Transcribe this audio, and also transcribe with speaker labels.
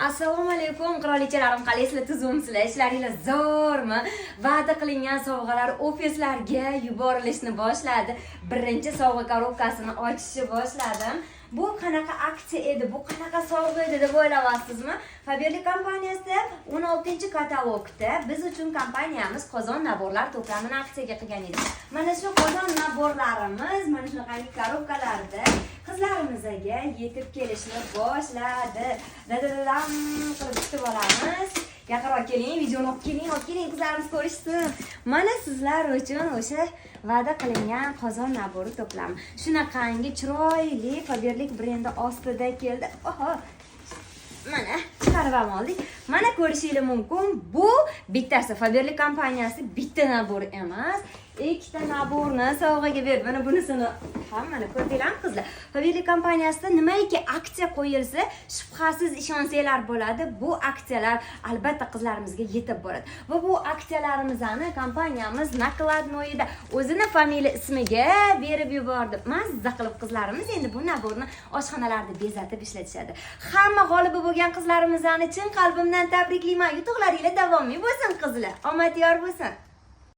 Speaker 1: Assalomu alaykum, qirolichalarim, qalaysizlar, tuzukmisizlar, ishlaringlar zo'rmi? Va'da qilingan sovg'alar ofislarga yuborilishni boshladi. Birinchi sovg'a korobkasini ochishni boshladim. Bu qanaqa aksiya edi, bu qanaqa sovg'a edi deb o'ylayapsizmi? Faberlic kompaniyasida 16-katalogda biz uchun kompaniyamiz qozon набор lar to'plamini aksiyaga qilgan edi. Mana shu qozon набор larimiz mana shunaqangi korobkalarda qizlarimizga yetib kelishni boshladi. Dadadadam qilib kutib olamiz. Yaqinroq keling, videoni olib keling, olib keling, qizlarimiz ko'rishsin. Mana sizlar uchun o'sha va'da qilingan qozon набор i to'plami. Shunaqangi chiroyli Faberlic brendi ostida keldi. Oho, mana chiqarib ham oldik. Mana ko'rishinglar mumkin, bu bittasi Faberlic kompaniyasi bitta набор emas, ikkita набор ni sovg'aga berdi. Mana bunisini hammani ko'rdinglarmi, qizlar? Faberlic kompaniyasida nimaiki aksiya qo'yilsa, shubhasiz ishonsanglar bo'ladi, bu aksiyalar albatta qizlarimizga yetib boradi. Va bu aksiyalarimizni kompaniyamiz накладной ida o'zini familiya ismiga berib yubordi. Mazza qilib qizlarimiz endi bu набор ni oshxonalarda bezatib ishlatishadi. Hamma g'olibi bo'lgan qizlarimizni chin qalbimdan tabriklayman. Yutuqlaringlar davomiy bo'lsin, qizlar. Omad yor bo'lsin.